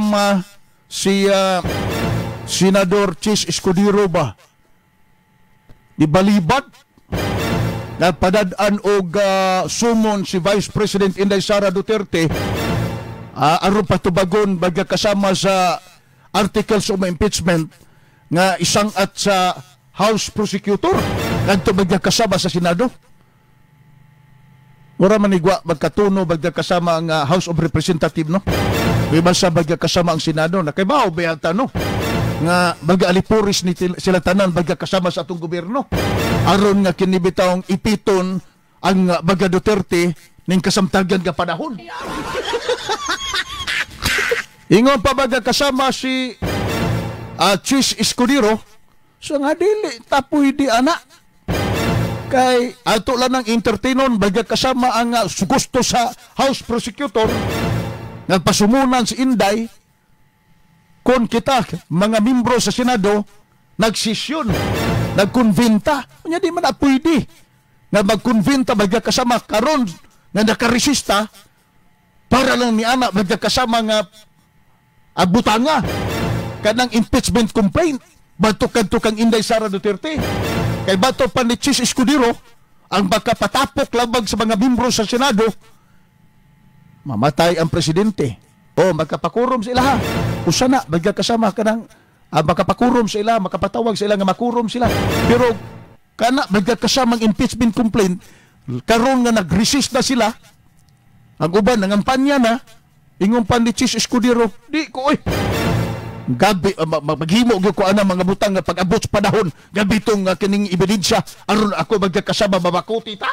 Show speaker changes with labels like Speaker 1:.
Speaker 1: kasama si Senador Chis Escudero ba di balibad nga padad-an og sumon si Vice President Inday Sara Duterte aron patubagon baga kasama sa articles of impeachment nga isang at sa House Prosecutor ngadto baga kasama sa Senado. Mura manigwa magkatuno baga kasama ang House of Representative, no? May basta baga kasama ang Senado na kay bao bayata, no? Nga baga alipuris ni sila tanan baga kasama sa atong gobyerno. Aron nga kini bitawng ipiton ang baga Duterte ning kasamtagan nga panahon. Ingon pa baga kasama si Chis Escudero, so nga dili ta pwede ana. Kay ato lang ng entertainon baga kasama ang gusto sa House Prosecutor nga pasumunan si Inday kon kita mga membro sa Senado nagsesyon, nagkonbenta. Unya di man na pwede nga magkonbenta baga kasama karon nga nakaresista para lang ni ana baga kasama nga butanga kanang impeachment complaint bato kadto kang Inday Sara Duterte. Kay bato pa ni Chis Escudero ang magkapatapok labag sa mga membro sa Senado, mamatay ang presidente o magkapakurom sa ilaha. Usa na baga kasama kanang makapakurom sa ila, makapatawag sa ila nga makurom sila. Pero kana baga kasamang impeachment complaint karon nga nag-resist na sila, ang uban nangampanya na. Ingon pa ni Chis Escudero, di ko oy. Gabi maghimo gyud ko ana mga butang nga pag-abot sa panahon gabi tong kining ebidensya aron ako magkakasama mabakuti ta.